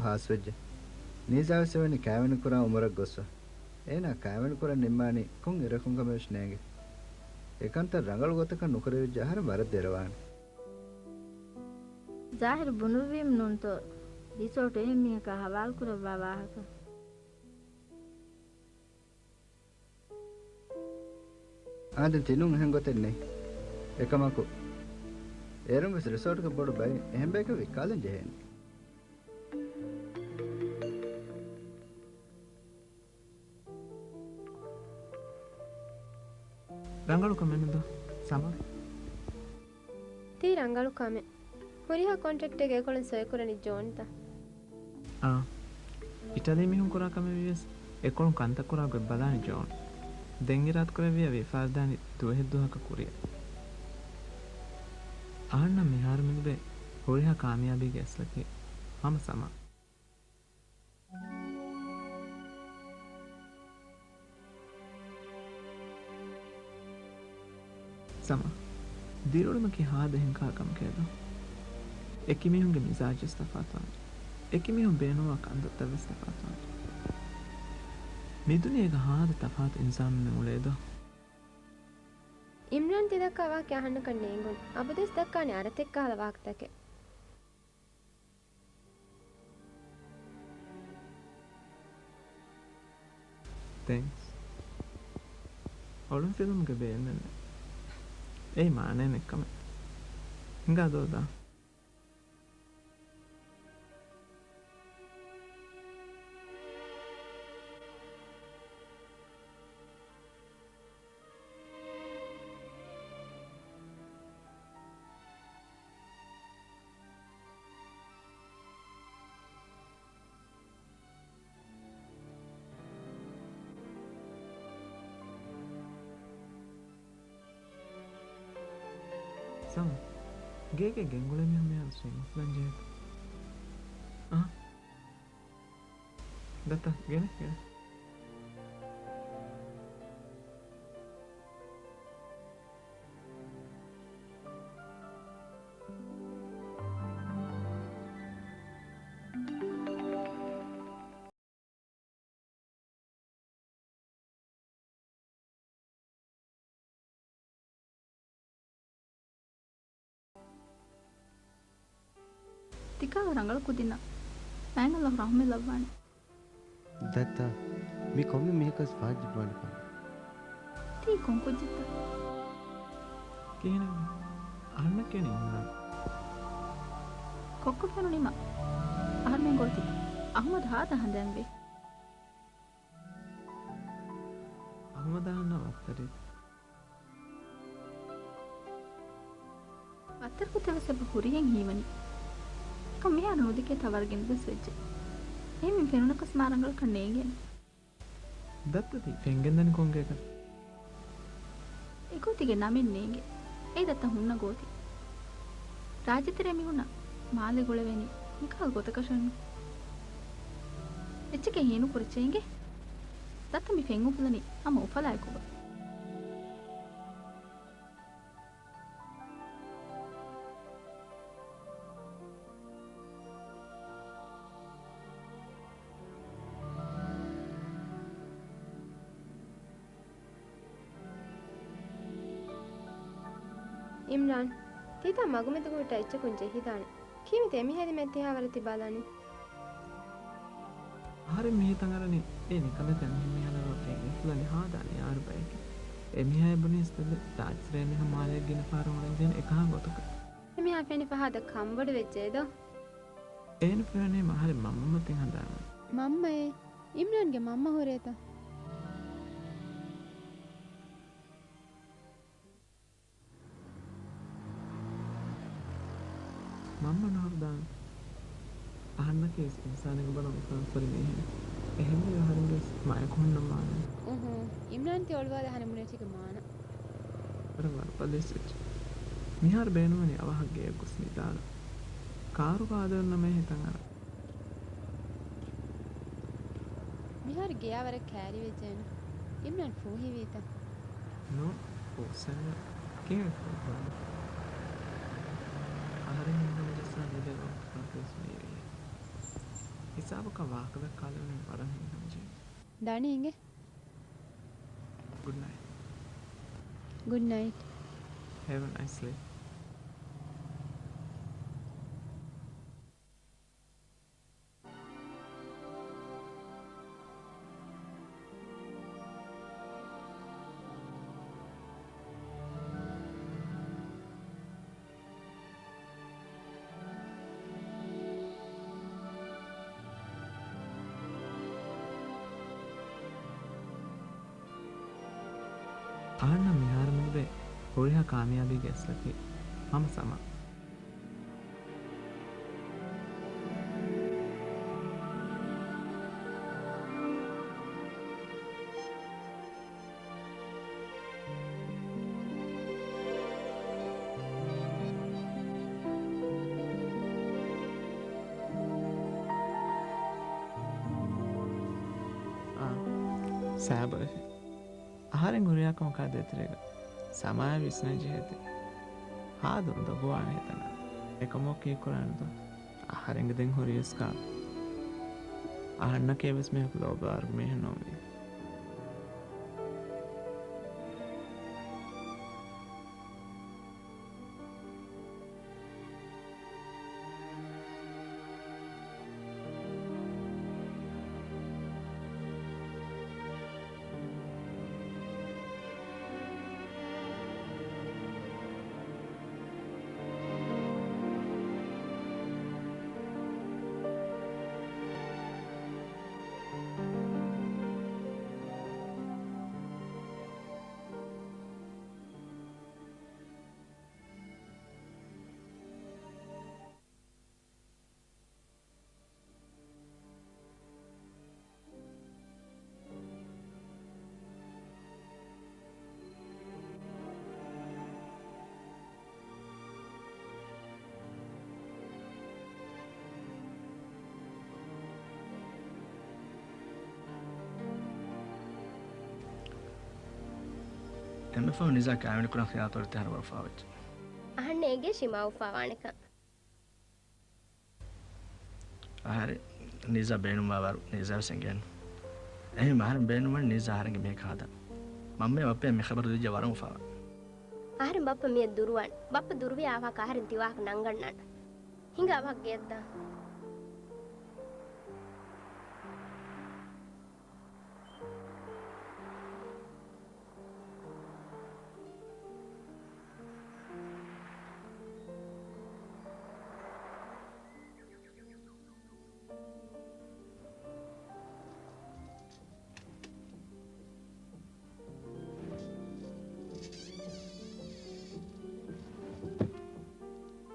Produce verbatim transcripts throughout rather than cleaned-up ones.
ފާސްވެއްޖެ. ނީޒާވެސް އެވެނި ކައިވެނިކުރާ އުމުރަށް ގޮއްސަ. އޭނާ ކައިވެނިކުރަން ނިންމާނީ ކޮން އިރަކުން ކަމެއް ވެސް ނޭނގެ. އެކަންތައް ރަނގަޅު ގޮތަކަށް ނުކުރެވިއްޖެ އަހަރެން ވަރަށް ދެރަވާނެ. ޒާހިރު ބުނުއްވީމު ނޫންތޯ ރިސޯޓު އެހެން މީހަކާ ހަވާލުކުރައްވާ ވާހަކަ؟ އާދެ، ތިނޫން އެހެން ގޮތެއް ނެތް. އެކަމަކު، އޭރުން ވެސް ރިސޯޓުގެ ބޮޑު ބައެއް އެހެން ބަޔަކަށް ވިއްކާލަން ޖެހޭނެ. ރަނގަޅު ކަމެއް ނުދޯ، ސަމާ؟ ތީ ރަނގަޅު ކަމެއް. ހުރިހާ ކޮންޓްރެކްޓެއްގަ އެކޮޅުން ސޮއިކުރަނީ ޖޯންތަ؟ އާ. އިޓަލީ މީހުން ކުރާ ކަމެއް ވިޔަސް، އެކޮޅުން ކަންތައް ކުރާ ގޮތް ބަލާނީ ޖޯން. ދެން އިރާދަކުރެއްވިއްޔާ ވިއްކާލަދާނީ ދުވަހެއް ދުވަހަކަށް ކުރިއަށް. އަހަންނަށް މިހާރު މިލިބޭ ހުރިހާ ކާމިޔާބީގެ އަސްލަކީ ހަމަ ސަމާ. ސަމާ، ދިރިއުޅުމަކީ ހާދަ އެހެން ކާކަމަކޭ ދޯ؟ އެކި މީހުންގެ މިޒާޖުވެސް ތަފާތުވާނެ. އެކި މީހުން ބޭނުންވާ ކަންތައްތައްވެސް ތަފާތުވާނެ. މިދުނިޔޭގަ ހާދަ ތަފާތު އިންސާނުންނެއް އުޅޭ ދޯ؟ އިމްރާން ތި ދައްކާ ވާހަކަ އަހަންނަކަށް ނޭނގުން. އަބަދުވެސް ދައްކާނެ އަރަތެއްކަހަލަ ވާހަކަތަކެއް. ތޭންކްސް. އޮޅުން ފިލުމުގެ ބޭންމެއް ނެތް. އެއީ މާނައެއް ނެތްކަމެއް. ހިނގާ ދޯ ދާ. ސަމް، ގޭގެ ގެންގުޅޭ މީހުން މިހާރު ސްވިން އޮފްލަން ޖެހޭތަ؟ އަހަ. ދައްތަ، ގެނެ، ގެނެ. ތިކަހަލަ ރަނގަޅު ކުދިންނަށް މާތް ﷲ ރަޙުމަތް ލައްވާނެ. ދައްތަ، މި ކޮންމެ މީހަކަސް ފަހަތް ލިބުވާނެ ކަމެއް. ތީ ކޮން ކުއްޖެއްތަ؟ ކިހިނެއް؟ އަހަންނަށް ކިޔަނީ އިމްރާން. ކޮއްކޮ ފެނުނީމަ އަހަރުމެން ގޮވަތި. އަޙްމަދު ހާދަ ހަނދާންވޭ. އަޙްމަދާ އަހަންނާ ވައްތަރެއް. ވައްތަރު ކުއްތަށް ވެސް އެބަ ހުރިހެން ހީވަނީ. އެކަމް މިހާރު ނުދެކޭ ތަ ވަރަށް ގިނަ ދުވަސް ވެއްޖެ. އެހެން މި ފެނުނަކަސް މާ ރަނގަޅަކަށް ނޭނގޭނެ. ދައްތަ ތި ފެންގެންދަނީ ކޮން ގެއަކަށް؟ އެ ގޯތިގެ ނަމެއް ނޭނގެ. އެއީ ދައްތަ ހުންނަ ގޯތި. ރާއްޖެތެރޭ މީހުންނަށް މާލެ ގުޅެވޭނީ މިކަހަލަ ގޮތަކަށެއްނު. އެއްޗެކޭ ހީނުކުރެއްޗޭ އިނގޭ. ދައްތަ މި ފެން އުފުލަނީ ހަމަ އުފަލާއެކުގަ. އިމްރާން، ތިތާ މަގުމެދުގަ ހުއްޓާ އެއްޗަކުން ޖެހިދާނެ. ކީއްވެތަ އެމީހާ ދިމާއަށް ތިހާވަރަށް ތި ބަލަނީ؟ އަހަރެން މި ހިތަށް އަރަނީ އެ ނިކަމެތި އެމީހުން މިހާރު ފެން އުފުލަނީ ހާދަ ނިޔާރު ބަޔަކީ. އެމީހާ އެ ބުނީސް ދެން ރާއްޖެތެރޭ މީހުން މާލެއަށް ގިނަ ފަހަރު އުޅެން ޖެހެނީ އެކަހަލަ ގޮތަކަށް. އެމީހާ ފެނި ފަހާ ދެ ކަންބޮޑު ވެއްޖެ ދޯ. އޭނަ ފެނުނީމަ އަހަރެން މަންމަ މަތިން ހަނދާންވަނީ. މަންމައޭ؟ އިމްރާންގެ މަންމަ ހުރޭތަ؟ މަންމަ ނުހުރި ދާން. އަހަންނަކީ ވެސް އިންސާނެއްގެ ބަލަން އުފާންފުރި މީހެއް. އެހެންވެ އަހަރެންގެ ވެސް މަޔަކު ހުންނަން މާނަ. އުހު. އިމްރާން ތި އޮޅުވާލި އަހަރެން ބުނެއްޗިގެ މާނަ. ވަރަށް ވަރުބަލި ސެޓް. މިހާރު ބޭނުންވަނީ އަވަހަށް ގެޔަށް ގޮސް ނިދާލަން. ކާރުގަ އާދެވުން ނަމަ ހިތަށް އަރާ. މިހާރު ގެޔާ ވަރަށް ކައިރިވެއްޖެއެއްނު. އިމްރާން ފޫހިވީތަ؟ ނޯ، ފޫއްސެއްނު. ކިހިނެއް ފޫހިވާނެ؟ އަހަރެން ހިތްހަމަޖައްސާ ނިދޭ ވަގުތުތަކަކީވެސް މީރިއޭ. ހިސާބަކަށް ވާހަކަ ދައްކާލެވުނީ ވަރަށް ހިތްހަމަޖެހި. ދާނީ އިނގޭ. Good night. Good night. Have a nice sleep. އަހަންނަށް މިހާރު މިލިބޭ ހުރިހާ ކާމިޔާބީގެ އަސްލަކީ ހަމަ ސަމާ. އާ، ސާބަ އަހަރެން ހުރިހާ ކަމަކާ ދޭތެރޭގަ ސަމާއަށް ވިސްނަން ޖެހޭތީ. ހާދަ އުނދަގޫވާނެ ހިތަނާ. އެކަމަކު ކީއްކުރާނެތޯ؟ އަހަރެންގެ ދެން ހުރި އިސްކާން. އަހަންނަކީ ވެސް މީހަކު ލޯބިވާވަރުގެ މީހެއް ނޫންވީ. އެންމެފަހު ނިޒާ ކާވެނިކުރަން ޚިޔާލުތަކުގެ ތެހަރު ވަރު އުފާވެއްޖެ. އަހަންނަށް އެނގޭ ޝިމާ އުފާވާނެކަން. އަހަރެން ނީޒާ ބޭނުންވާ ވަރު ނީޒާ ވެސް އެނގޭނު. އެހެން އަހަރެން ބޭނުންވަނީ ނީޒާ އަހަރެންގެ މީހަކަށް ހަދަން. މަންމައަށް ބައްޕައަށް މި ޚަބަރު ދީއްޖެ ވަރަށް އުފާވާ. އަހަރެން ބައްޕަ މިއަށް ދުރުވާނެ. ބައްޕަ ދުރުވި އާފާކަށް އަހަރެން ތިވާހަކަ ނަންގަންނާނެ. ހިނގާ އަވަހަށް ގެއަށްދާ.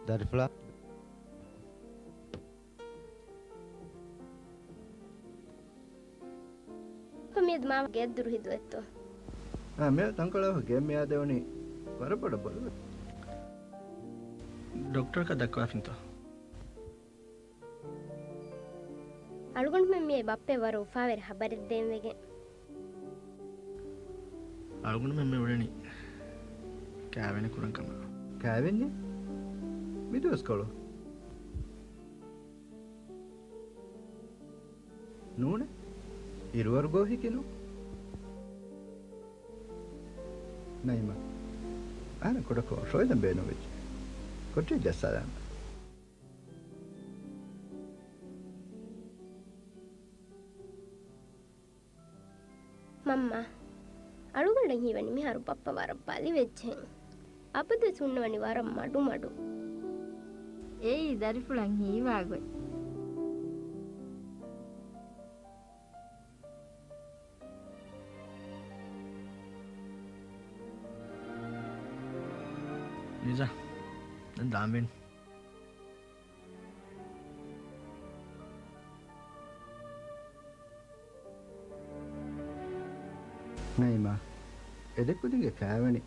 ދަރިފުޅާ. ކޮ މިއަދު މާ ގެއަށްދުރު ހިދުވައްތޯ؟ އާ، މިއަދު ތަންކޮޅެއް ގެއަށް މިއާދެވުނީ ވަރަށް ބޮޑަށް ބޮލުވެ. ޑޮކްޓަރަކަށް ދައްކަވާފިންތޯ؟ އަޅުގަނޑުމެން މިއީ ބައްޕައަށް ވަރަށް އުފާވެރި ހަބަރެއް ދޭންވެގެން. އަޅުގަނޑުމެން މި އުޅެނީ ކާވެނި ކުރަން ކަމަށް. ކާވެނި؟ މި ދުވަސްކޮޅު؟ ނޫނޭ. އިރުއަރު ގޯހިކި ނޫން. ނައިމާ. އަހަރެން ކުޑަކޮށް އޮށޯވެލަން ބޭނުންވެއްޖެ. ކޮޓަރިއަށް ޖައްސާލާނަން. މަންމާ، އަޅުގަނޑަށް ހީވަނީ މިހާރު ބައްޕަ ވަރަށް ބަލިވެއްޖެހެން. އަބަދުވެސް ހުންނަވަނީ ވަރަށް މަޑުމަޑު. އެއީ ދަރިފުޅަށް ހީވާގޮތް. ނިޒާ، ދެން ދާންވީނު. ނައިމާ، އެ ދެ ކުދިންގެ ކާވެނި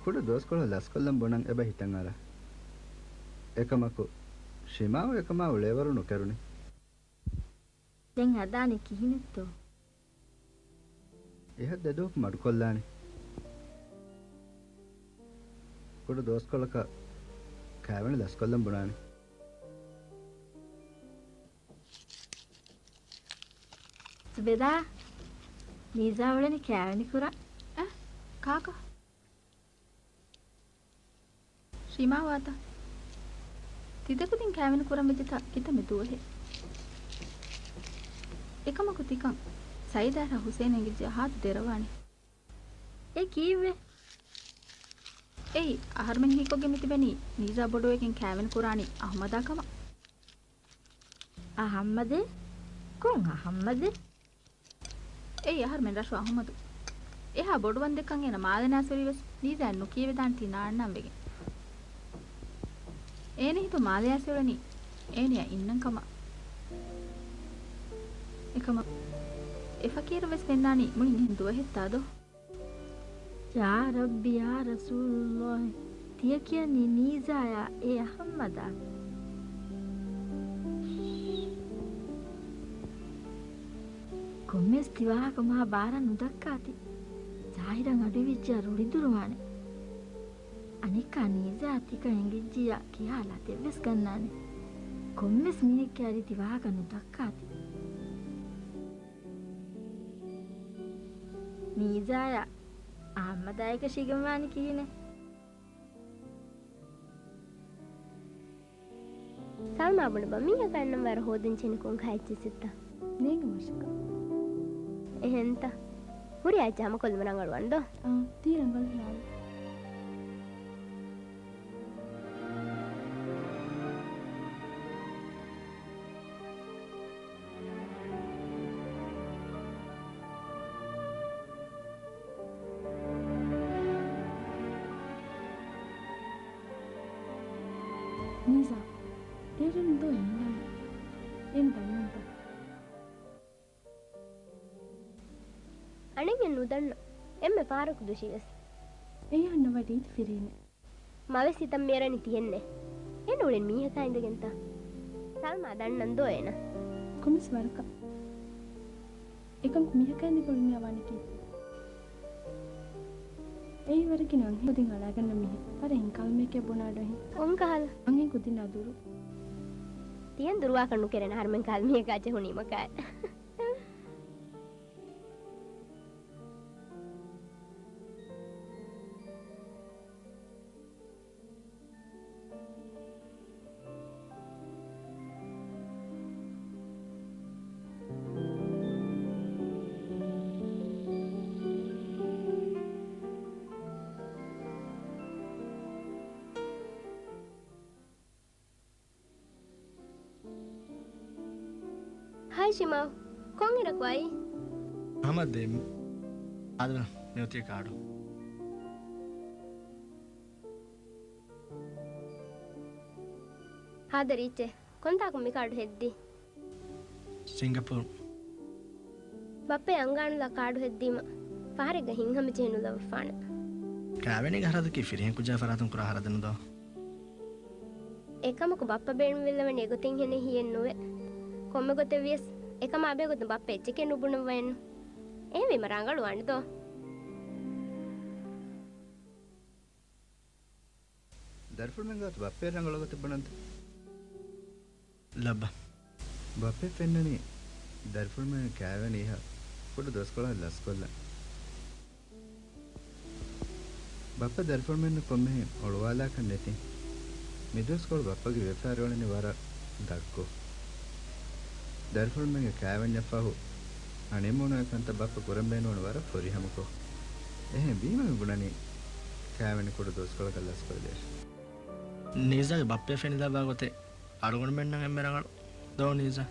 ކުޑަ ދުވަސްކޮޅަށް ލަސްކޮށްލަން ބުނަން އެބަ ހިތަށް އަރާ. އެކަމަކު، ޝިމާއު އެކަމާ އުޅޭވަރު ނުކެރުނީ. ދެން ހަދާނީ ކިހިނެއްތޯ؟ އެހަށް ދެ ދުވަހަކު މަޑުކޮށްލާނެ. ކުޑަ ދުވަސްކޮޅަކަށް ކާވެނި ލަސްކޮށްލަން ބުނާނެ. ބެލާ، ނީޒާ އުޅެނީ ކާވެނި ކުރަން. އަ، ކާކަށް؟ ޝިމާ ވާތަ؟ ތިދެކުދިން ކާވެނި ކުރަން ވެއްޖެތާ ކިތަންމެ ދުވަހެއް. އެކަމަކު ތިކަން ސައީދާއަށް ހުސޭން އެނގިއްޖެ ހާދަ ދެރަވާނެ. އެ ކީއްވެ؟ އެއީ، އަހަރުމެން ހީކޮށްގެން މިތިބެނީ ނީޒާ ބޮޑުވެގެން ކާވެނި ކުރާނީ އަހުމަދާ ކަމަށް. އަހައްމަދެއް؟ ކޮން އަހައްމަދެއް؟ އެއީ އަހަރުމެން ރަށު އަހުމަދު. އެހާ ބޮޑުވަންދެއްކަން އޭނަ މާލެ ނާސްވެރިވެސް ނީޒާއަށް ނުކިޔެވިދާނެތީ ނާންނާން ވެގެން. އޭނަ ހިތު މާލެ އައިސް އުޅެނީ އޭނަޔާ އިންނަން ކަމަށް. އެކަމަކު، އެ ފަޤީރަށް ވެސް ފެންނާނީ މުޅިން އެހެން ދުވަހެއްތާ ދޯ؟ ޔާ ރައްބި، ޔާ ރަސޫލުﷲ، ތިޔަ ކިޔަނީ ނީޒާޔާ އޭ އަހައްމަދާ؟ ކޮންމެސް ތި ވާހަކަ މާ ބާރަށް ނުދައްކާތި. ޒާހިރަށް އަޑުއިވިއްޖެޔާ ރުޅިދުރުވާނެ. އަނެއްކާ ނީޒާ ތިކަން އެނގިއްޖިއްޔާ ކިހާ ލަދެއްވެސް ގަންނާނެ. ކޮންމެސް މީހެއްގެ އަޑި ތި ވާހަކަ ނުދައްކާތި. ނީޒާޔާ އަހައްމަދާ އެކަށީގެން ވާނީ ކިހިނެއް؟ ސަލްމާ ބުނެބަ، މީހަކަށް އަންނަން ވަރަށް ހޯދަން ޖެހެނީ ކޮންކަހަލަ އެއްޗެއްތަ؟ ނޭނގެ މަށަކަށް. އެހެންތަ؟ ހުރިހާ އެއްޗެއް ހަމަކޮށްލުމަށް ރަނގަޅުވާނެ ދޯ؟ އާ، ތީ ރަނގަޅު ހިޔާލު. ނީޒާ، އޭރުން ދޯ އެންނާނެ. އޭނަ ދަންނަންތަ؟ އަނެއް އެ ނުދަންނަ. އެންމެ ފަހަރަކު ދުށީވެސް. އެ އަންނަ ވަޑީތި ފިރީނެ. މަވެސް ހިތަށް މިއަރަނީ ތިހެންނޭ. އެ ނޫޅެން މީހަކާ އިނދެގެންތަ؟ ސަލްމާ ދަންނަން ދޯ އޭނަ؟ ކޮންމެސް ވަރަކަށް. އެކަމަކު މީހަކާ އިނދެގެން އުޅެނީ އަވާނެ ކީއްވެ؟ އެއީ ވަރަށް ގިނަ އަންހެން ކުދިން އަޅާގަންނަ މީހެއް. ވަރަށް އިންކަލުމެކޭ ބުނާ އަޑު އެހެން. ކޮންކަހަލަ؟ އަންހެން ކުދިންނާ ދުރު. ތިހެން ދުރުވާކަށް ނުކެރޭނެ އަހަރުމެން ކަހަލަ މީހަކާ ޖެހުނީމަ ކާ. ހައި ޝިމާ، ކޮން އިރަކު އައީ؟ ހަމަ ދެ. އާދެ، މިއޮތީ ކާޑު. ހާދަ ރީއްޗޭ، ކޮންތާކު މި ކާޑު ހެއްދީ؟ ސިންގަޕޫރު. ބައްޕަ އަންގާނުލާ ކާޑު ހެއްދީމަ، ފަހަރެއްގަ ހިތްހަމަޖެހި ނުލަވަފާނެ. ކާވެނީގެ ހަރަދަކީ ފިރިހެން ކުއްޖާ ފަރާތުން ކުރާ ހަރަދެއް ނުދޯ؟ އެކަމަކު ބައްޕަ ބޭނުންވެލަވަނީ އެގޮތެއް ހެނެއް ހިޔެއް ނުވޭ. ކޮންމެ ގޮތެއް ވިޔަސް، އެކަމާ ބެހޭގޮތުން ބައްޕަ އެއްޗެކޭ ނުބުނައްވައެއްނު. އެހެންވީމަ ރަނގަޅުވާނެ ދޯ؟ ދަރިފުޅުމެން ގާތު ބައްޕައަށް ރަނގަޅު ގޮތެއް ބުނަންތަ؟ ލައްބަ. ބައްޕައަށް ފެންނަނީ ދަރިފުޅުމެން ކާވެނި އިހަށް ކުޑަ ދުވަސްކޮޅަކަށް ލަސްކޮށްލަން. ބައްޕަ ދަރިފުޅުމެންނަށް ކޮންމެހެން އޮޅުވާލާކަށް ނެތި. މިދުވަސްކޮޅު ބައްޕަގެ ވިޔަފާރި އުޅެނީ ވަރަށް ދަށްކޮށް. ދަރިފުޅުމެންގެ ކާވެންޏަށް ފަހު ހަނީމޫނުގެ ކަންތައް ބައްޕަ ކުރަން ބޭނުންވަނީ ވަރަށް ފުރިހަމަކޮށް. އެހެން ވީމަ މި ބުނަނީ ކާވެނި ކުޑަ ދުވަސްކޮޅަކަށް ލަސްކޮށްލައިފި. ނީޒާގެ ބައްޕައަށް ފެނިލައްވާ ގޮތެއް އަޅުގަނޑުމެންނަށް އެންމެ ރަނގަޅު ދޯ ނީޒާ؟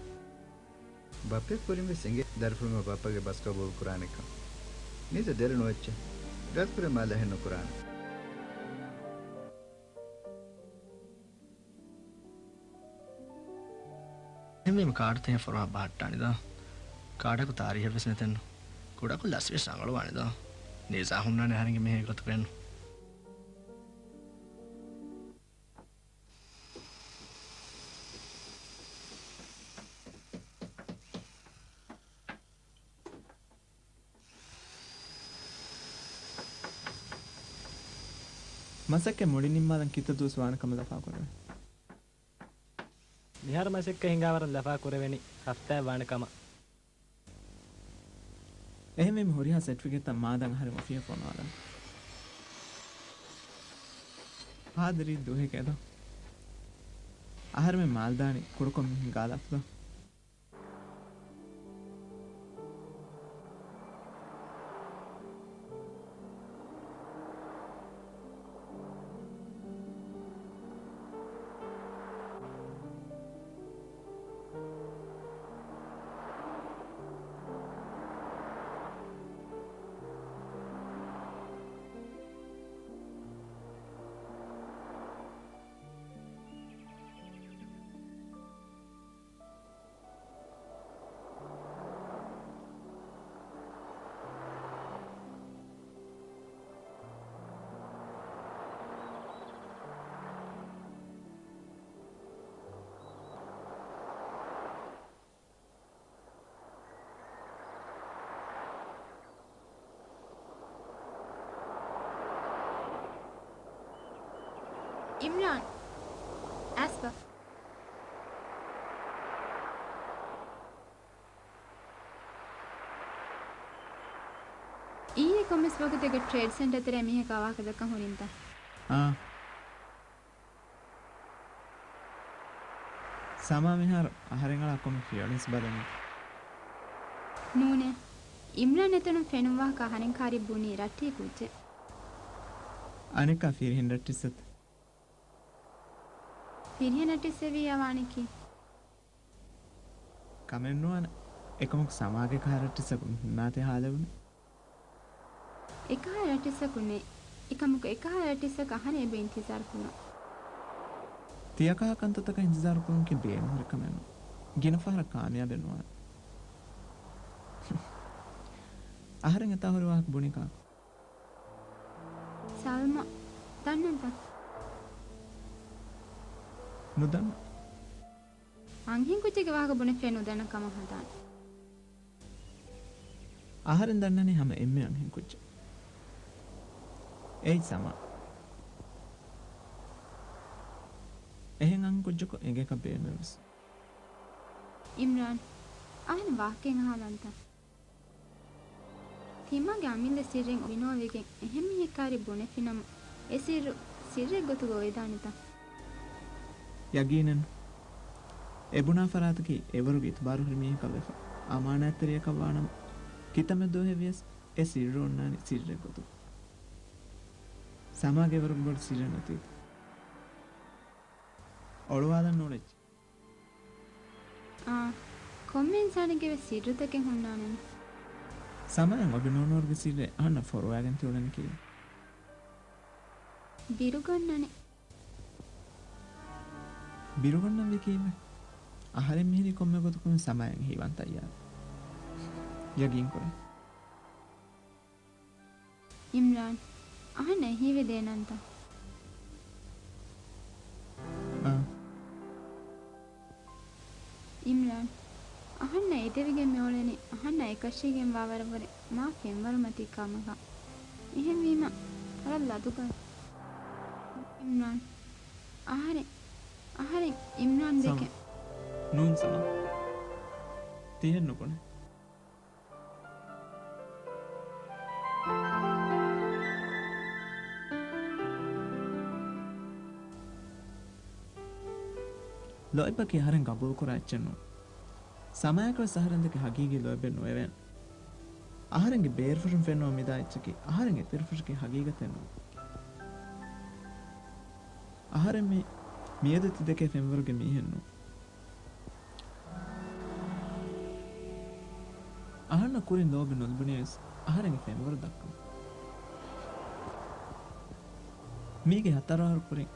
ބައްޕައަށް ކުރިންވެސް އެނގޭ ދަރިފުޅުމެން ބައްޕަގެ ބަސް ގަބޫލު ކުރާނެކަން. ނީޒާ ދެރަ ނުވެއްޗޭ. ރަސްކުރެ މާލެ އެހެން ނުކުރާނެ. އެހެންވީމަ ކާޑު ތިހެން ފޮރުވާ ބަހައްޓާނެ ދޯ؟ ކާޑަކު ތާރީހެއްވެސް ނެތެއްނު. ކުޑަކޮށް ލަސްވިޔަސް ރަނގަޅުވާނެ ދޯ؟ ނީޒާ ހުންނާނެ އަހަރެންގެ މީހެއް ގޮތުގައެއްނު. މަސައްކަތް މުޅިން ނިންމާލަން ކިތައް ދުވަސް ވާނެ ކަމަށް ލަފާކުރެވޭ؟ މިހާރު މަސައްކަތް ހިނގާވަރަށް ލަފާ ކުރެވެނީ ހަފްތާއެއް ވާނެ ކަމަށް. އެހެންވީމަ ހުރިހާ ސެޓްފިކެޓްތައް މާދަން އަހަރެން އޮފީހަށް ފޮނުވާލަން. ހާދަ ރީތި ދުވަހެކޭ އެދޯ. އަހަރެމެން މާލްދާނީ ކުޑަކޮށް މި ހިނގާލާފަ. އިމްރާން! އައިސްފަ! އިއްޔެ ކޮންމެސް ވަގުތެއްގަ ޓްރޭޑް ސެންޓަރ ތެރޭ މީހަކާ ވާހަކަ ދައްކަން ހުރިންތަ؟ އާ. ސަމާ މިހާރު އަހަރެން އަޅާ ކޮންމެ ފިޔަވަޅެއް ބަލަނީ. ނޫނޭ. އިމްރާން އެތަނުން ފެނުން ވާހަކަ އަހަރެން ކާރި ބުނީ ރައްޓެހި ކުއްޖެއް. އަނެއްކާ ފިރިހެން ރައްޓެއްސަތަ؟ ފިރިހެން ރައްޓެއްސެވިއްޔާ ވާނީކީ؟ ކަމެއްނުވާނެ. އެކަމަކު ސަމާގެ ކަހަލަ ރައްޓެއްސަކު މި ހުންނާތީ ހާލެވުނީ. އެކަހަލަ ރައްޓެއްސަކު ނެތް. އެކަމަކު އެކަހަލަ ރައްޓެއްސަކަށް އަހަރެން އެބަ އިންތިޒާރު ކުރަން. ތިޔަކަހަލަ ކަންތައްތަކަށް އިންތިޒާރު ކުރުމަކީ ބޭނުންހުރި ކަމެއް ނޫން. ގިނަ ފަހަރަށް ކާމިޔާބެއް ނުވާނެ. އަހަރެން އެތާ ހުރި ވާހަކަ ބުނީ ކާކު؟ ސަލްމާ. ދަންނަންތަ؟ ނުދަންނަ. އަންހެންކުއްޖެއްގެ ވާހަކަ ބުނެފޭ ނުދަންނަ ކަމަށް ހަދާނެ. އަހަރެން ދަންނަނީ ހަމަ އެންމެ އަންހެންކުއްޖެއް. އެއީ ސަމާ. އެހެން އަންހެންކުއްޖަކު އެނގޭކަށް ބޭނުމެއްވެސް. އިމްރާން، އަހަރެން ވާހަކައެއް އަހާލަންތަ؟ ތިމާގެ އަމިއްލަ ސިއްރެއް އޮތް ނޯވެގެން އެހެން މީހެއް ކާރި ބުނެފިނަމަ، އެ ސިއްރު ސިއްރެއް ގޮތުގަ އޮވެދާނެތަ؟ ޔަގީނެއް ނޫން. އެ ބުނާ ފަރާތަކީ އެވަރުގެ އިތުބާރުހުރި މީހަކަށް ވެފަ، އަމާނާތްތެރިއަކަށް ވާނަމަ، ކިތަންމެ ދުވަހެއް ވިޔަސް އެ ސިއްރު އޮންނާނީ ސިއްރެއް ގޮތުގަ. ސަމާގެ އެވަރުގެ ބޮޑު ސިއްރެއް ނެތީތަ؟ އޮޅުވާލަން ނޫޅެއްޗެއް. އާ، ކޮންމެ އިންސާނެއްގެ ވެސް ސިއްރުތަކެއް ހުންނާނެ. ސަމާއަށް އޮބި ނޫނުވަރުގެ ސިއްރެއް އަހަންނަށް ފޮރުވާގެން ތިއުޅެނީ ކީއްވެ؟ ބިރުގަންނަނެ. ބިރުގަންނަންވީ ކީއްވެ؟ އަހަރެން މިހިރީ ކޮންމެ ގޮތަކުން ސަމާއަށް އެހީވާން ތައްޔާރު. ޔަގީންކުރޭ. އިމްރާން، އަހަންނަށް އެހީވެދޭނަންތަ؟ އާ. އިމްރާން، އަހަންނަށް އެދެވިގެން މިއުޅެނީ، އަހަންނަށް އެކަށީގެންވާ ވަރަށްވުރެ މާ ފެންވަރުމަތީ ކަމަކަށް. އެހެންވީމަ، ވަރަށް ލަދުގަ. އިމްރާން، އަހަރެން، އަހަރެން އިމްރާން ސަމް. ދެކެ. ނޫން ސަމާ. ތިހެން ނުބުނެ. ލޯތްބަކީ އަހަރެން ގަބޫލުކުރާ އެއްޗެއް ނޫން. ސަމާއަކަށް ވެސް އަހަރެން ދެކެ ހަގީގީ ލޯތްބެއް ނުވެވޭނެ. އަހަރެންގެ ބޭރުފުށުން ފެންނަމަ މިދާ އެއްޗަކީ އަހަރެން އެތެރެފުށަކީ ހަގީގަތެއް ނޫން. އަހަރެން މި، މިއަދު ތި ދެކޭ ފެންވަރުގެ މީހެއް ނޫން. އަހަންނަށް ކުރިން ލޯބި ނުލިބުނީވެސް އަހަރެންގެ ފެންވަރު ދައްކަމުން. މީގެ ހަތަރު އަހަރު ކުރިން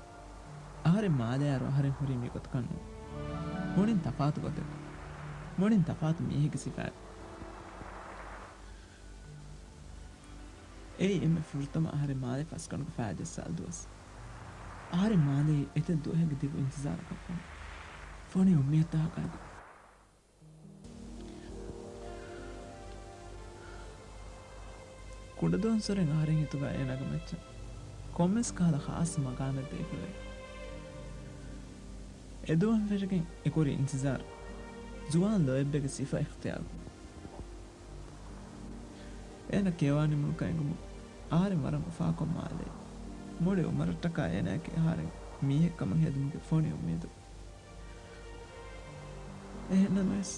އަހަރެން މާލެއާއިރު އަހަރެން ހުރީ މިގޮތަކަށް ނޫން. މުޅިން ތަފާތު ގޮތެއް. މުޅިން ތަފާތު މީހެއްގެ ސިފައެއް. އެއީ އެންމެ ފުރަތަމަ އަހަރެން މާލެ ފަސްގަނޑުގެ ފައި ޖައްސާލި ދުވަސް. އަހަރެން މާލެއީ އެތައް ދުވަހެއްގެ ދިގު އިންތިޒާރަކަށް ފަހު. ފޮނި އުއްމީދުތަކާ ކަން. ކުޑަދުވަހުން ސުރެން އަހަރެން ހިތުގަ އޭނާގެ މައްޗަށް ކޮންމެސް ކަހަލަ ޚާއްޞަ މަގާމެއް ދޭފަވޭ. އެދުވަހުން ފެށިގެން އެކުރި އިންތިޒާރު ޒުވާން ލޯތްބެއްގެ ސިފަ އިޚްތިޔާރު. އޭނަ ކިޔަވާ ނިމުނުކަން އެނގުމުން އަހަރެން ވަރަށް އުފާކޮށް މާލެއި. މުޅި އުމަރަށްޓަކާ އޭނައަކީ އަހަރެން މީހެއްކަމަށް ހެދުމުގެ ފޮނި އުއްމީދު. އެހެންނަމަވެސް،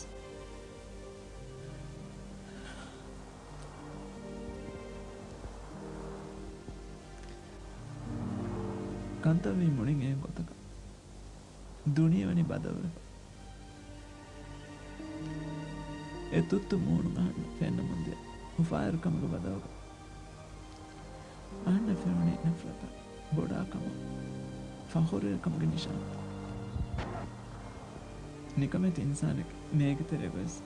ކަންތައް ވީ މުޅިން އެހެން ގޮތަކަށް. ދުނިޔެ ވަނީ ބަދަލުވެފަ. އެ ތުއްތު މޫނުން އަހަންނަށް ފެންނަމުންދިޔަ އުފާވެރިކަމުގެ ބަދަލުގަ އަހަންނަށް ފެނުނީ ނަފްރަތާ، ބޮޑާކަމާ، ފަޚުރުވެރިކަމުގެ ނިޝާން. ނިކަމެތި އިންސާނެއްގެ މޭގެ ތެރޭގަވެސް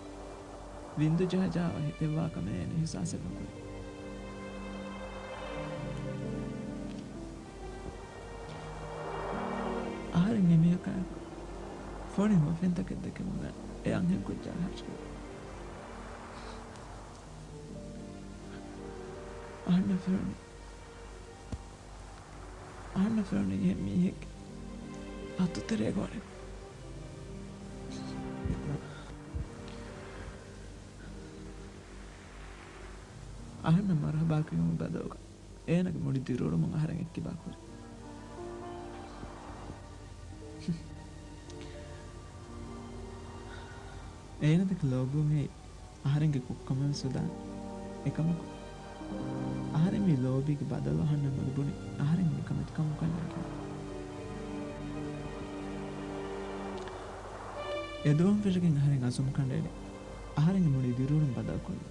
ވިންދު ޖަހަޖަހާ ހިތެއްވާކަމޭ އޭނަ އިޙްސާސެއް ނުކުރޭ. އަހަރެން އެމީހަކާއެކު ފޮނި ހުވަފެންތަކެއް ދެކެމުން އެ އަންހެންކުއްޖާ ހަށިގަނޑު. އަހަންނަށް ފެނުނީ، އަހަންނަށް ފެނުނީ އެހެން މީހެއްގެ އަތުތެރޭގަ ވަނެ. އަހަންނަށް މަރުޙަބާ ކިޔުމުގެ ބަދަލުގަ އޭނަގެ މުޅި ދިރިއުޅުމުން އަހަރެން އެއްކިބާ ކުރި. އޭނަ ދެކެ ލޯބިވުމޭ އަހަރެންގެ ކޮއްކަމެއް ވެސް އުދާނެ. އެކަމަކު، އަހަރެން މި ލޯބީގެ ބަދަލު އަހަންނަށް ނުލިބުނީ އަހަރެން ނިކަމެތިކަމަކަށް ނެތި. އެދުވަހުން ފެށިގެން އަހަރެން އަޒުމް ކަނޑައެޅި، އަހަރެންގެ މުޅި ދިރިއުޅުން ބަދަލުކޮށްލި.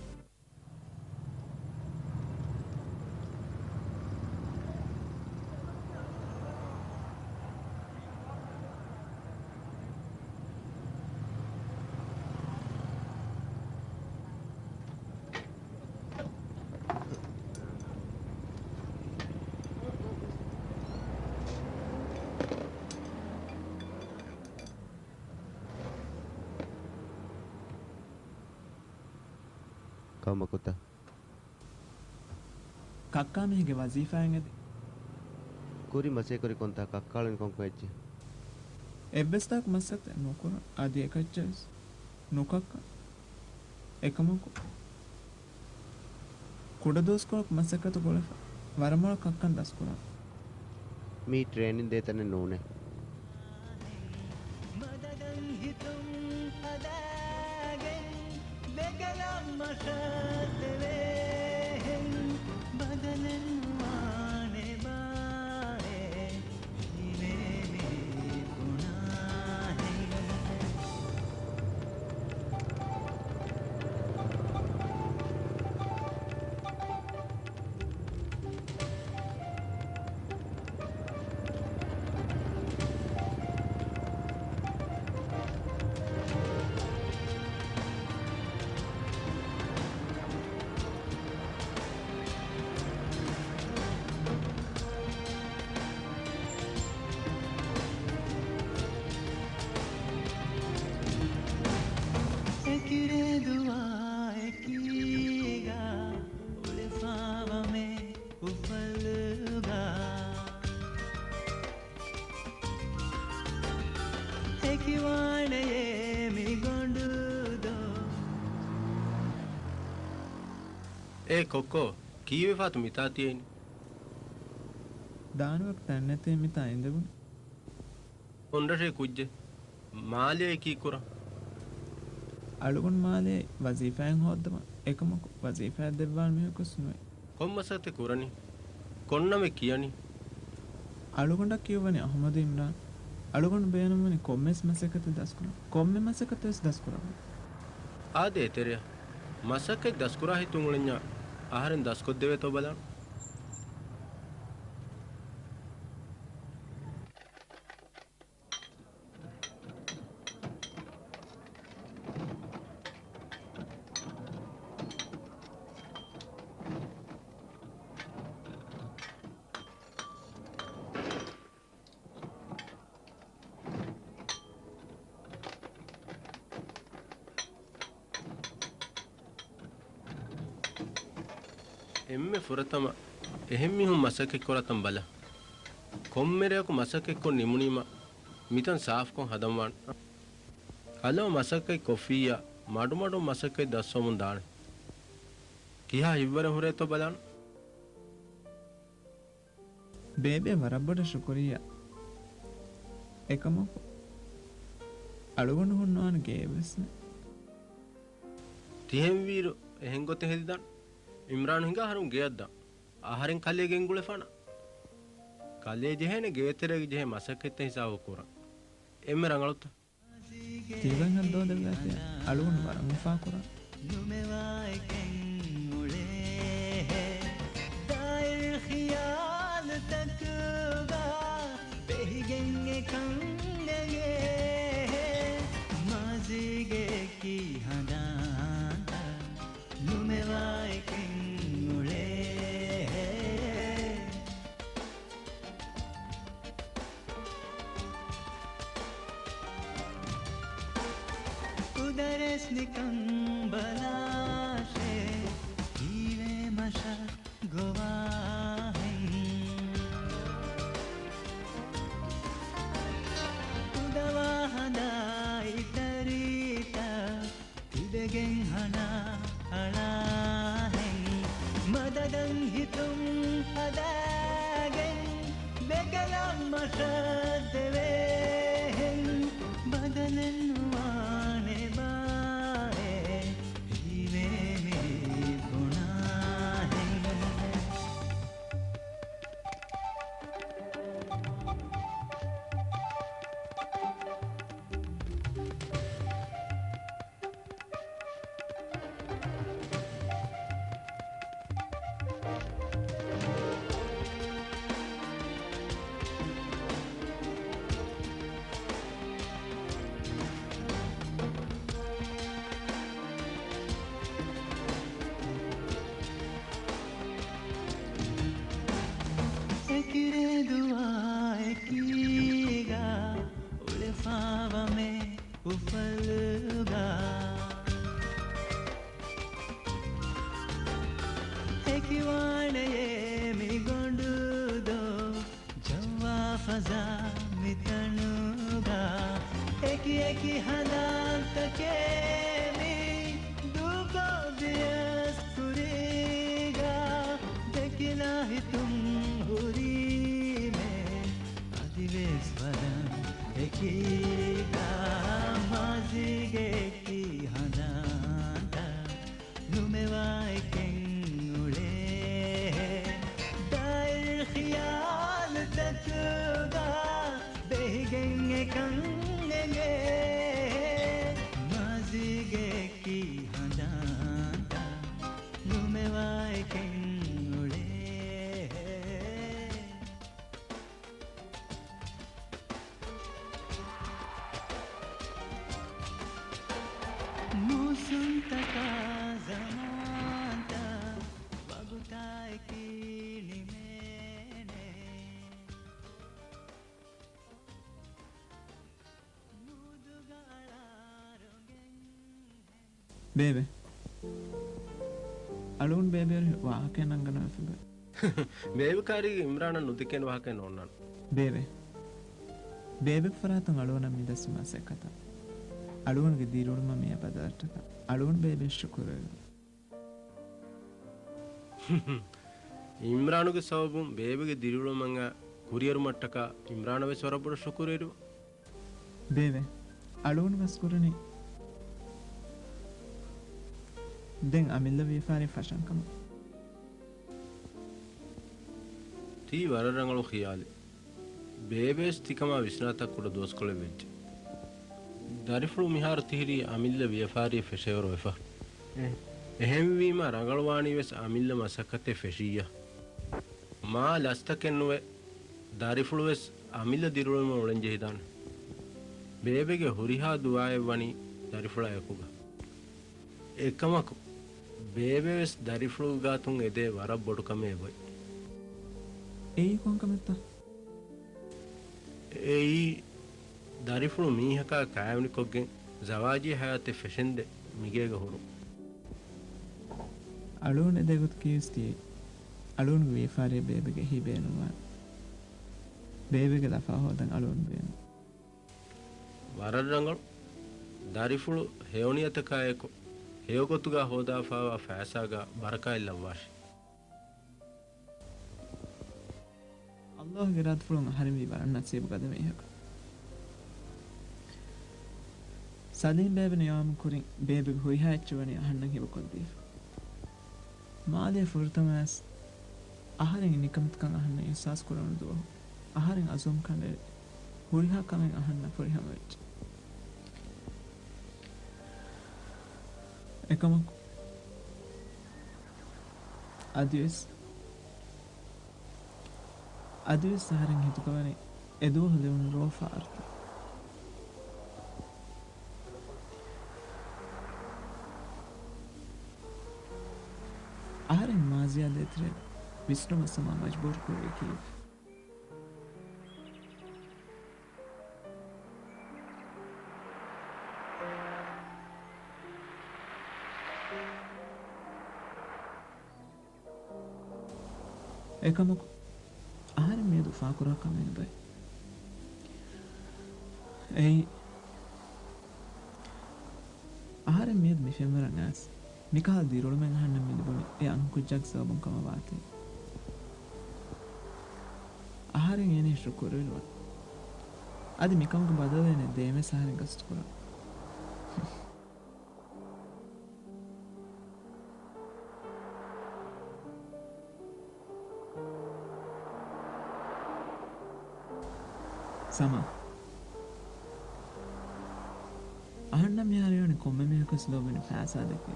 ކައުމަކުތަ؟ ކައްކާ މީހެއްގެ ވަޒީފާއެއް އެދި. ކުރި މަސޭކުރި ކޮންތާ ކައްކާޅުނި ކޮންކޮ އެއްޗެއް؟ އެއްވެސް ތާކު މަސައްކަތެއް ނުކުރަން. އަދި އެކައްޗެއް ވެސް ނުކައްކަން. އެކަމަކު، ކުޑަ ދުވަސްކޮޅަކު މަސައްކަތު ގުޅެފަ، ވަރަށް މޮޅަށް ކައްކަން ދަސްކުރާ. މީ ޓްރޭނިން ދޭ ތަނެއް ނޫނޭ. މަދަދަން ހިތުން ހަދާގެން، ދެކަލަށް މަށާ ތެރޭހެން، ބަދަލެއް ނުވާނެ ބާއޭ. އެކިރޭ ދުވާ އެކީގަ އުޅެފާވަމޭ އުފަލުގަ. އެކިވާނެޔޭ މި ގޮނޑުދޯ. އޭ ކޮއްކޯ، ކީއްވެފާތަ މިތާ ތިޔައިނީ؟ ދާން ވަކި ތަން ނެތޭ މިތާ އިނދެވުނީ. ކޮންރަށޭ ކުއްޖެއް؟ މާލެއައި ކީއްކުރަން؟ އަޅުގަނޑު މާލެއައި ވަޒީފާއެއް ހޯއްދަމަށް. އެކަމަކު ވަޒީފާއެއް ދެއްވާނެ މީހަކުވެސް ނުވޭ. ކޮން މަސައްކަތެއް ކުރަނީ؟ ކޮން ނަމެއް ކިޔަނީ؟ އަޅުގަނޑަށް ކިޔުއްވަނީ އަޙްމަދު އިމްރާން. އަޅުގަނޑު ބޭނުންވަނީ ކޮންމެވެސް މަސައްކަތެއް ދަސްކުރަން. ކޮންމެ މަސައްކަތެއް ވެސް ދަސްކުރަމުން. އާދެ އެތެރެއަށް. މަސައްކަތް ދަސްކުރާ ހިތުން އުޅެންޏާ އަހަރެން ދަސްކޮށްދެވޭތޯ ބަލާނަން. އެންމެ ފުރަތަމަ އެހެން މީހުން މަސައްކަތްކުރާ ތަން ބަލަ. ކޮންމެ ރެއަކު މަސައްކަތްކޮށް ނިމުނީމަ މިތަން ސާފުކޮށް ހަދަންވާނެ. އަލަށް މަސައްކަތް ކޮށްފިއްޔާ މަޑުމަޑުން މަސައްކަތް ދަސްވަމުން ދާނެ. ކިހާ ހިތްވަރެއް ހުރޭތޯ ބަލާނަން. ބޭބެ ވަރަށް ބޮޑަށް ޝުކުރިއްޔާ. އެކަމަކު، އަޅުގަނޑު ހުންނާނެ ގެއެއްވެސް ނެތް. ތިހެންވީއިރު އެހެން ގޮތެއް ހެދިދާނެ. އިމްރާނު ހިނގާ އަހަރުން ގެއަށްދާން. އަހަރެން ކަލޭ ގެންގުޅެފާނަން. ކަލޭ ޖެހޭނެ ގޭތެރޭގަ ޖެހޭ މަސައްކަތްތައް ހިސާބު ކުރަން. އެންމެ ރަނގަޅުތަ؟ ތިބަން ހައްދޯދެއްވާތީ އަޅުގަނޑު ވަރަށް އުފާކުރާ. ނުމެވާ އެކެއް އުޅޭ. ދާއިރު ޚިޔާލުތަކުގަ ބެހިގެން އެކަން އެނގޭ. މާޒީގެ އެކި ހަނދާންތައް ނުމެވާ އެކެއް އުޅޭ. އުދަރެސް ނިކަން ބަލާށޭ، ހީވޭ މަށަށް ގޮވާހެން. އުދަވާ ހަނދާއި ތަރީތައް ތިބެގެން ހަނާ އަޅާހެން، މަދަދަށް ހިތުން ހަދާގެން ވެގަލަށް މަށަށް ދެވޭހެން. ބަދަލެއް ނުވާނެ ބާއޭ، ހީވޭ މި ބުނާހެން. އެކި ރޭދުވާ އެކީގަ އުޅެފާވަމޭ އުފަލުގަ. އެކިވާނެޔޭ މި ގޮނޑުދޯ ޖައްވާ ފަޒާ މިތަނުގަ. އެކި އެކި ހަނދާންތަކޭ މި ދޫކޮށް ވިޔަސް ކުރީގަ. ދެކިލާ ހިތުން ހުރީމޭ އަދިވެސް ވަރަށް އެކީގަ. މާޒީގެ އެކި ހަނދާންތައް ނުމެވާ އެކެއް އުޅޭ. ދާއިރު ޚިޔާލުތަކުގަ ބެހިގެން އެކަން އެނގޭ. މާޒީގެ އެކި ހަނދާންތައް ނުމެވާ އެކެއް އުޅޭ. މޫސުންތަކާ ޒަމާންތައް ވަގުތާއެކީ ނިމޭނެ. ނޫދުގަ އަޅާ ރޮނގެން ބޭބެ. އަޅުގަނޑު ބޭބެއަށް ވާހަކައެއް ނަންގަން އޮތްފިބަ. ބޭބެ ކާރީގެ އިމްރާނަށް ނުދެކޭނެ ވާހަކައެއް ނޯންނާނެ. ބޭބެ. ބޭބެގެ ފަރާތުން އަޅުގަނޑަށް މި ދަސްވި މަސައްކަތަށް އަޅުގަނޑުގެ ދިރިއުޅުމަށް މިއަށް ބަދަލަށްޓަކާ އަޅުގަނޑު ބޭބެއަށް ޝުކުރުވެރިވަން. އިމްރާނުގެ ސަބަބުން ބޭބެގެ ދިރިއުޅުމަށް ކުރިއެރުމަށްޓަކާ އިމްރާނަށް ވެސް ވަރަށް ބޮޑަށް ޝުކުރުވެރިވަން. ބޭބެ، އަޅުގަނޑު ގަސްކުރަނީ ދެން އަމިއްލަ ވިޔަފާރި ފަށަން ކަމަށް. ތީ ވަރަށް ރަނގަޅު ޚިޔާލެއް. ބޭބެވެސް ތިކަމާ ވިސްނާތާ ކުޑަ ދުވަސްކޮޅެއް ވެއްޖެ. ދަރިފުޅު މިހާރު ތިހިރީ އަމިއްލަ ވިޔަފާރިއެއް ފެށޭވަރު ވެފަ. އެ. އެހެންވީމާ ރަނގަޅުވާނީވެސް އަމިއްލަ މަސައްކަތެއް ފެށިއްޔާ. މާ ލަސްތަކެއް ނުވެ، ދަރިފުޅުވެސް އަމިއްލަ ދިރިއުޅުމަށް އުޅެން ޖެހިދާނެ. ބޭބެގެ ހުރިހާ ދުޢާއެއް ވަނީ ދަރިފުޅާ އެކުގަ. އެކަމަކު، ބޭބެވެސް ދަރިފުޅުގެ ގާތުން އެދޭ ވަރަށް ބޮޑު ކަމެއް އެބޮތް. އެއީ ކޮން ކަމެއްތަ؟ އެއީ، ދަރިފުޅު މީހަކާ ކާވެނިކޮށްގެން ޒަވާޖީ ހަޔާތެއް ފެށެންދެން މިގޭގަ ހުރުން. އަޅުގަނޑު އެދޭ ގޮތަކީވެސް ތިޔައީ. އަޅުގަނޑުގެ ވިޔަފާރިއަށް ބޭބެގެ އެހީ ބޭނުންވާނެ. ބޭބެގެ ލަފާ ހޯދަން އަޅުގަނޑު ބޭނުން. ވަރަށް ރަނގަޅު. ދަރިފުޅު ހެޔޮނިޔަތަކާއެކު ހެޔޮގޮތުގަ ހޯދާފައިވާ ފައިސާގަ ބަރަކާތް ލައްވާށި. އައްލާހުގެ އިރާދަފުޅުން އަހަރެންވީ ވަރަށް ނަސީބު ގަދަ މީހަކު. ސަލީމް ބޭބެ ނިޔާމު ކުރިން ބޭބެގެ ހުރިހާ އެއްޗެއް ވަނީ އަހަންނަށް ހިބަކޮށްދީފަ. މާލޭ ފުރަތަމަވެސް އަހަރެން ނިކަމެތިކަން އަހަންނަށް އިހްސާސް ކުރެވުނު ދުވަހު އަހަރެން އަޒުމް ކަނޑައެޅި ހުރިހާ ކަމެއް އަހަންނަށް ފުރިހަމަވެއްޖެ. އެކަމަކު އަދިވެސް، އަދިވެސް އަހަރެން ހިތުގަވަނީ އެދުވަހު ލެވުނު ރޯފާރުތައް. އަހަރެން މާޒިޔާ ދޭތެރޭގަ ވިސްނުމަށް ސަމާ މަޖްބޫރު ކުރެވި ކީއްވެ؟ އެކަމަކު، އަހަރެން މިއަދު އުފާކުރާ ކަމެއް ނުބައި. އެއީ، އަހަރެން މިއަދު މި ފެންވަރަށް އައިސް، މިކަހަލަ ދިރިއުޅުމެއް އަހަންނަށް މި ލިބުނީ އެ އަންހެންކުއްޖާގެ ސަބަބުން ކަމަށް ވާތީ. އަހަރެން އޭނައަށް ޝުކުރުވެރިވާން. އަދި މިކަމުގެ ބަދަލު އޭނަ ދޭންވެސް އަހަރެން ގަސްތުކުރާން. ސަމާ. އަހަންނަށް މިހާރު އިވެނި ކޮންމެ މީހަކުވެސް ލޯބިވެނީ ފައިސާ ދެކެ.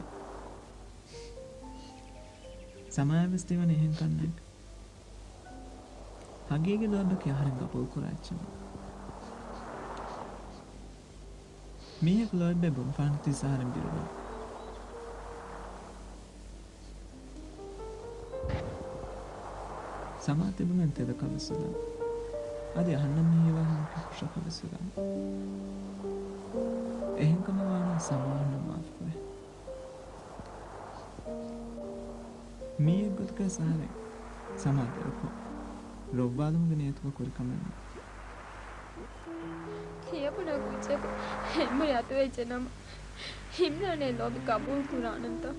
ސަމާއަށްވެސް ތިވަނީ އެހެން ކަންނޭނގެ. ހަގީގީ ލޯތްބަކީ އަހަރެން ގަބޫލުކުރާ އެއްޗެއް ނޫން. މީހަކު ލޯތްބޭ ބުނެފާނެތީ އަހަރެން ބިރުގަން. ސަމާ ތިބުމެން ތެދަކަށް ވެސް ވެދާނެ. އަދި އަހަންނަށް މި ހީވާ ހަމަކީ ހުށަކަށް ވެސް ވެދާނެ. އެހެންކަމަށް ވާނަމަ ސަމާ އަހަންނަށް މާފުކުރޭ. މީ އެއްގޮތަކަށް އަހަރެން ސަމާ ދެރަކޮށް ރޮއްވާލުމުގެ ނިޔަތުގަ ކުރި ކަމެއް ނޫން. ތިޔަބުނާ ކުއްޖަކު އެންމެ އަތުވެއްޖެ ނަމަ، ހިމްނާނޭ ލޯބި ގަބޫލު ކުރާނަންތަ؟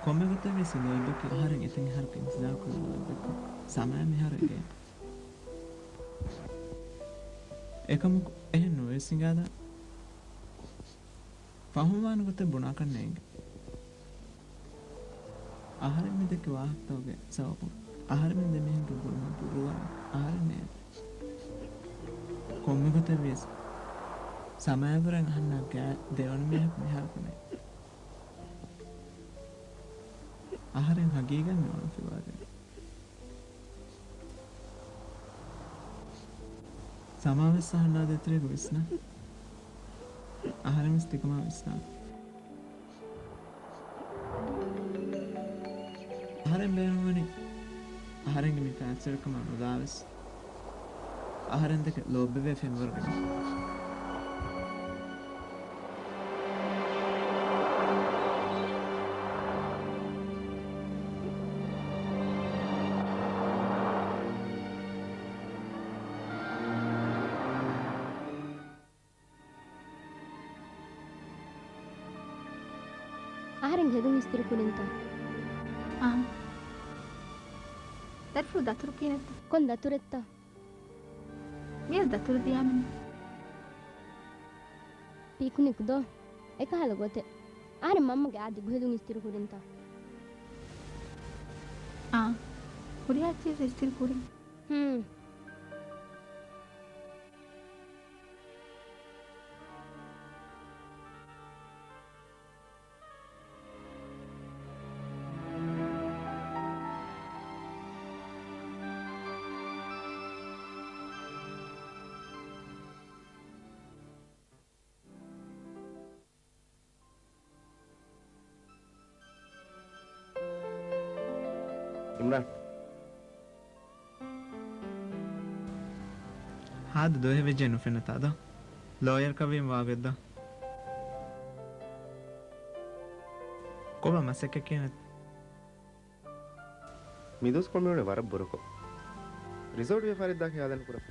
ކޮންމެ ގޮތެއް ވެސް ލޯތްބަކީ އަހަރެން އެތައް އަހަރަކު އިންތިޒާރު ކުރި ލޯތްބަކަށް. ސަމާ މިހާރު އެނގޭ. އެކަމަކު އެހެން ނުވެސް ހިނގާދާ. ފަހުމްވާނެ ގޮތެއް ބުނާކަށް ނޭނގެ. އަހަރެން މި ދެއްކި ވާހަކަތަކުގެ ސަބަބުން އަހަރެމެން ދެމީހުންގެ ގުޅުމަށް ބުރޫއަރާ އަހަރެން ނޭނގެ. ކޮންމެ ގޮތެއް ވިޔަސް، ސަމާއަށްވުރެން އަހަންނާ ގާތް ދެވަނަ މީހަކު މިހާރަކު ނެތް. އަހަރެން ހަގީގަތް މި އޮންފިވާދޭ. ސަމާވެސް އަހަންނާ ދޭތެރޭގަ ވިސްނާ. އަހަރެންވެސް ތިކަމާ ވިސްނާ. އަހަރެން ބޭނުންވަނީ އަހަރެންގެ މި ފައިސާ ކަމާ ނުލާވެސް، އަހަރެން ދެކެ ލޯބިވެ ފެންވަރުގެ އަހަރެން ހެދުން އިސްތިރި ކުރިންތަ؟ އާނ. ދަރިފުޅު ދަތުރު ކިހިނެއްތަ؟ ކޮން ދަތުރެއްތަ؟ މިޔަސް ދަތުރު ދިޔާމެން. ޕިކްނިކް ދޯ؟ އެކަހަލަ ގޮތެއް. އަހަރެން މަންމަގެ އާ ދިގު ހެދުން އިސްތިރި ކުރިންތަ؟ އާނ. ހުރިހާ އެއްޗެއް އިސްތިރި ކުރިން. ހުން. އިމްރާން. ހާދަ ދުވަހެއް ވެއްޖެ ނުފެންނަތާ ދޯ؟ ލޯޔަރަކަށް ވީމަ ވާގޮތް ދޯ؟ ކޮބާ މަސައްކަތް ކިހިނެއް؟ މި ދުވަސްކޮޅު މިވަނީ ވަރަށް ބުރަކޮށް. ރިސޯޓް ވިޔަފާރިއެއް ދާން ހިޔާލެއް ނުކުރަން.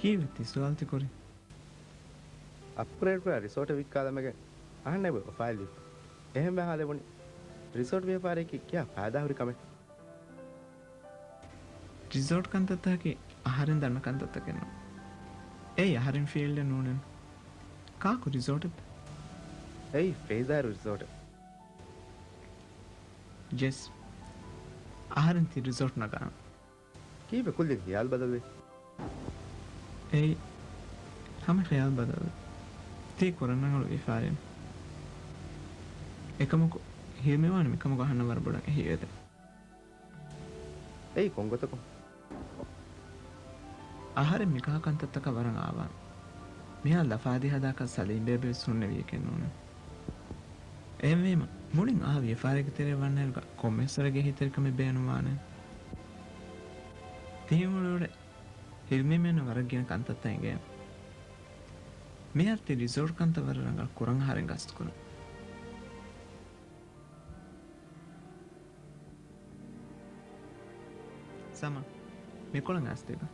ކީއްވެ ތި ސުވާލު ތި ކުރީ؟ އަޕްގްރޭޑް ކުރާ ރިސޯޓެއް ވިއްކާލަމެގެން އަހަންނަށް އެބަ އޮފާއެއް ލިބިފަ. އެހެންވެ ހާލެވުނީ ރިސޯޓް ވިޔަފާރިއަކީ ކިހާ ފައިދާހުރި ކަމެއް. ރިސޯޓް ކަންތައްތަކަކީ އަހަރެން ދަންނަ ކަންތައްތަކެއް ނޫން. އެއީ އަހަރެން ފީލްޑެއް ނޫނެއްނު. ކާކު ރިސޯޓެއްތަ؟ އެއީ ފެއިޒާރު ރިސޯޓެއް. ޖެސް، އަހަރެން ތި ރިސޯޓް ނަގާނަން. ކީއްވެ ކުއްލިން ހިޔާލު ބަދަލުވީ؟ އެއީ ހަމަ ޚިޔާލު ބަދަލުވީ. ތީ ކުރަން ރަނގަޅު ވިޔަފާރިއެއް. އެކަމަކު ހިލްމީ ވާނެ މިކަމުގަ އަހަންނަށް ވަރަށް ބޮޑަށް އެހީވެދެން. އެއީ ކޮންގޮތަކުން؟ އަހަރެން މިކަހަލަ ކަންތައްތަކަށް ވަރަށް އާވާން. މިހާ ލަފާދި ހަދާކަށް ސަލީމްބޭބެ ވެސް ހުންނެވި އެކެއް ނޫނޭ. އެހެންވީމަ، މުޅިން އާ ވިޔަފާރީގެ ތެރެއަށް ވަންނައިރުގަ ކޮންމެސްވަރެއްގެ އެހީތެރިކަމެއް ބޭނުންވާނެ. ތިހެން އުޅެއުޅެ ހިލްމީމެންނަށް ވަރަށް ގިނަ ކަންތައްތައް އެނގޭނެ. މިހާރު ތި ރިސޯޓް ކަންތައް ވަރަށް ރަނގަޅަށް ކުރަން އަހަރެން ގަސްތުކުރަން. ސަމާ، މިކޮޅަށް އައިސް ދިބަ.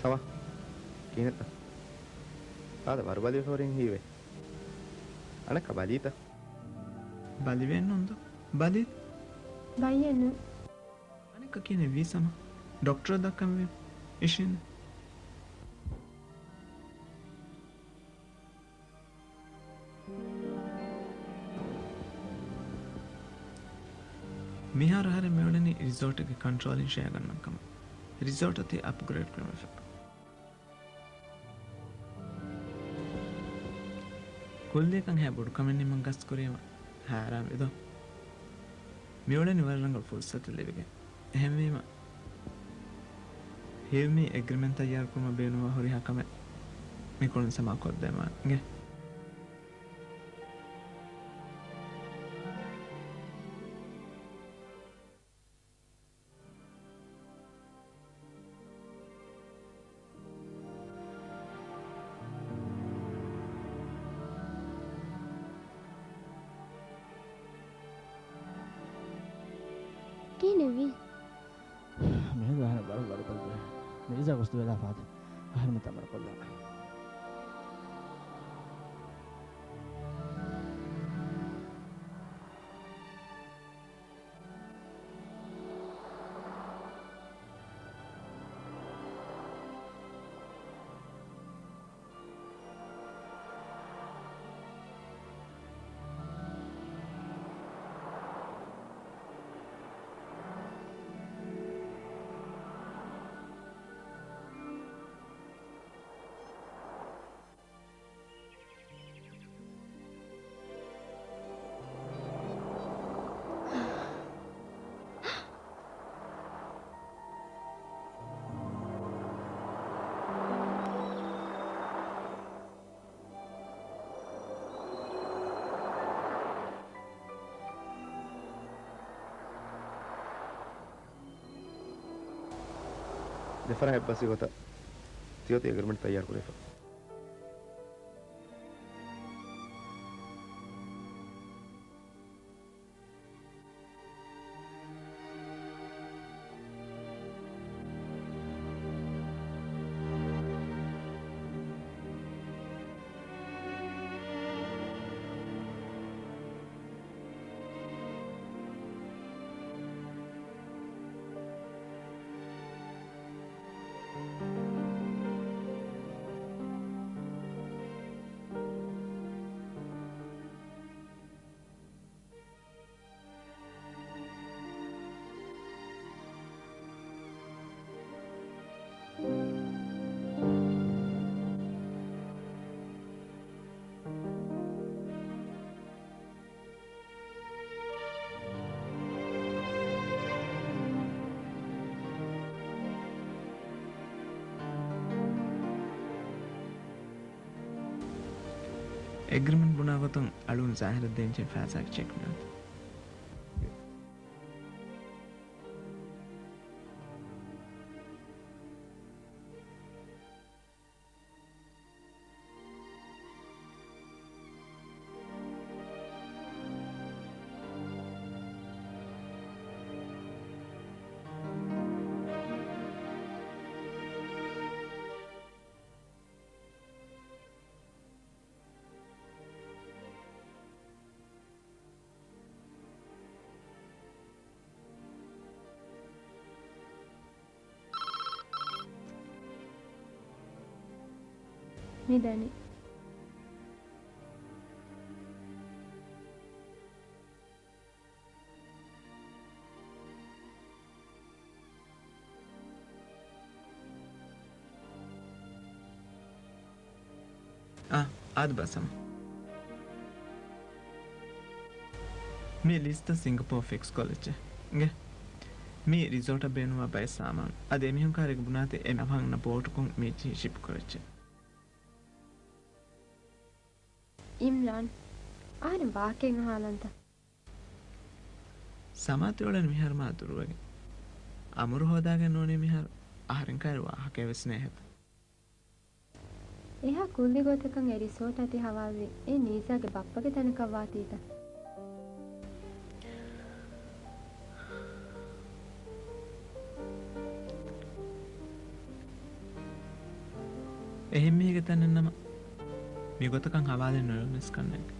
ސަމާ، ކިހިނެއްތަ؟ އާދަ، ވަރުބަލިވެފަ ހުރީން ހީވޭ. އަނެއްކާ ބަލީތަ؟ ބަލިވެއެއްނޫންދޯ؟ ބަލީ؟ ބައްޔެއްނު. އަނެއްކާ ކިހިނެއްވީ ސަމާ؟ ޑޮކްޓަރަށް ދައްކަންވީ. އިށީން. މިހާރު އަހަރެން މިއުޅެނީ ރިސޯޓެއްގެ ކޮންޓްރޯލިން ޝެއާ ގަންނަން ކަމަށް. ރިސޯޓަށް ތި އަޕްގްރޭޑް ކުރަން ވެފަ. ކުއްލިއަކަށް ހައި ބޮޑު ކަމެއް ނިމަން ގަސްތުކުރީމަ ހައިރާންވިދޯ؟ މިއުޅެނީ ވަރަށް ރަނގަޅު ފުރުސަތެއް ލިބިގެން. އެހެންވީމަ، ހިލްމީ އެގްރިމެންޓް ތައްޔާރުކުރުމަށް ބޭނުންވާ ހުރިހާ ކަމެއް މިކޮޅުން ސަމާ ކޮށްދޭން ވާނެ. ކިހިނެއްވީ؟ މިހިނދު އަހަރެން ވަރަށް ވަރުބަލި ދުވަހެއް. މީޒާ ގޮސް ދުވެލާފަ އަހަރެން ތަމަރަކޮށްލާނެ. ދެފަރާތް އެއްބަސްވި ގޮތަށް ތިއޮތީ އެގްރިމެންޓް ތައްޔާރު ކުރެވިފަ. އެގްރިމެންޓް ބުނާ ގޮތުން އަޅުން ޒާހިރަށް ދޭންޖެހޭ ފައިސާގެ ޗެކް މިއޮތީ. މިދަނީ. އާ، އާދެބަ ސަމާ. މި ލިސްޓް ސިންގަޕޯ ފިކްސް ކޮލެޖެއް ގެ. މި ރިސޯޓަށް ބޭނުންވާ ބައެއް ސާމާނު. އަދި އެމީހުން ކާރިގެ ބުނާތި އެ އަވަހަށް އަންނަ ބޯޓުކޮށް މީޓި ޝިޕް ކޮލެޖެއް. އިމްރާން، އަހަރެން ވާހަކައެއް އަހާލަންތަ؟ ސަމާ ތިއުޅެނީ މިހާރު މާ ދުރުވެގެން. އަމުރު ހޯދާގެން ނޫނީ މިހާރު. އަހަރެން ކާރި ވާހަކައެއް ވެސް ނޭހޭތަ؟ އެހާ ކުއްލި ގޮތަކަށް އެ ރިސޯޓާ ތި ހަވާލުވީ އެ ނީޒާގެ ބައްޕަގެ ތަނަކަށް ވާތީތަ؟ އެހެން މީހެއްގެ ތަނެއް ނަމަ، މިގޮތަކަށް ހަވާލެއް ނުވެވުނަސް ކަންނޭނގެ.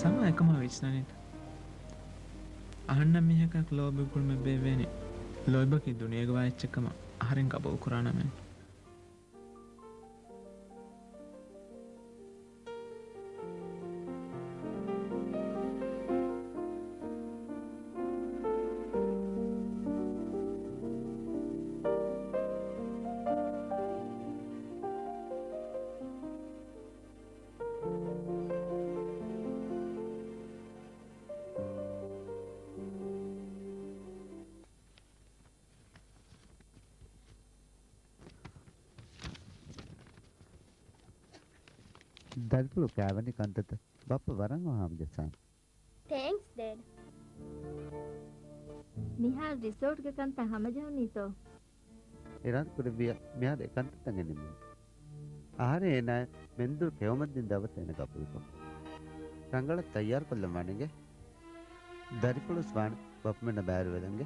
ސަމާ އެކަމާ ވިސްނަނީތަ؟ އަހަންނަށް މީހަކާ ލޯބި ގުޅުމެއް ބޭއްވޭނީ، ލޯތްބަކީ ދުނިޔޭގަ ވާ އެއްޗެއް ކަމަށް އަހަރެން ގަބޫލު ކުރާނަމޭ. ދަރިފުޅު ކާވެނި ކަންތައްތައް ބައްޕަ ވަރަށް އަވަހަށް ހަމަޖައްސާނެ. ތޭންކްސް، ޑޭޑް. މިހާރު ރިސޯޓްގެ ކަންތައް ހަމަޖެހުނީތޯ؟ އިރާދަ ކުރެއްވިއްޔާ މިހާރު އެ ކަންތައްތައް ނިމުނީ. އަހަރެން އޭނާއަށް މެންދުރު ކެއުމަށް ދިން ދައުވަތު އޭނަ ގަބޫލުކޮށް. ރަނގަޅަށް ތައްޔާރުކޮށްލަން ވާނެގެ. ދަރިފުޅުސް ވާނެ ބައްޕަމެންނަށް ބައިވެރިވެލަންގެ.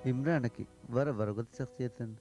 އިމްރާނަކީ ވަރަށް ވަރުގަދަ ޝަޚްސިއްޔަތެއް.